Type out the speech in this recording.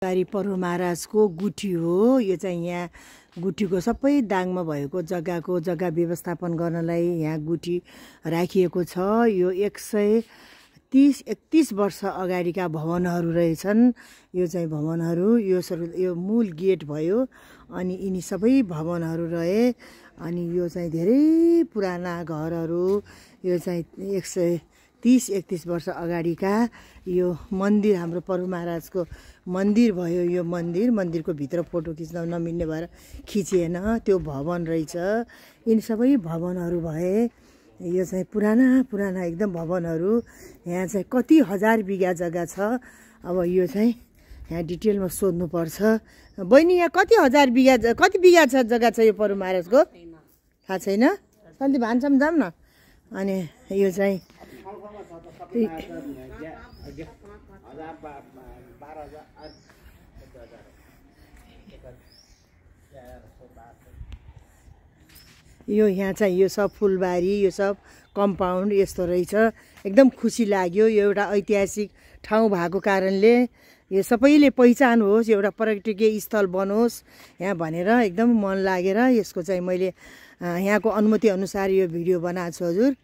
बारी पर्व महाराजको गुठी हो। यो चाहिँ यहाँ गुठीको सबै दाङमा भएको जग्गा व्यवस्थापन गर्नलाई यहाँ गुठी राखिएको छ। यो 131 वर्ष अगाडिका भवनहरू रहेछन्। यो चाहिँ भवनहरू यो मूल गेट भयो अनि यिनी सबै भवनहरू रहे। अनि यो चाहिँ धेरै पुराना घरहरू। यो चाहिँ 130-31 वर्ष अगाडिका यो मन्दिर हाम्रो पर्व महाराजको मन्दिर भयो। यो मन्दिरको भित्र फोटो खिच्न नमिल्ने भएर खिचिएन। त्यो भवन रहेछ। यिनी सबै भवनहरू भए। यो चाहिँ पुराना एकदम भवनहरू। यहाँ चाहिँ कति हजार बिघा जग्गा छ। अब यो चाहिँ यहाँ डिटेलमा सोध्नुपर्छ। बहिनी यहाँ कति बिघा छ जग्गा छ यो पर्व महाराजको? थाहा छैन। सन्ति भान्साम जाऊँ न। अनि यो चाहिँ यो यहाँ चाहिँ यो सब फुलबारी, यो सब कम्पाउन्ड यस्तो रहेछ। एकदम खुसी लाग्यो। यो एउटा ऐतिहासिक ठाउँ भएको कारणले यो सबैले पहिचान होस्, एउटा पर्यटकीय स्थल बनोस् यहाँ भनेर एकदम मन लागेर यसको चाहिँ मैले यहाँको अनुमति अनुसार यो भिडियो बनाएको छु हजुर।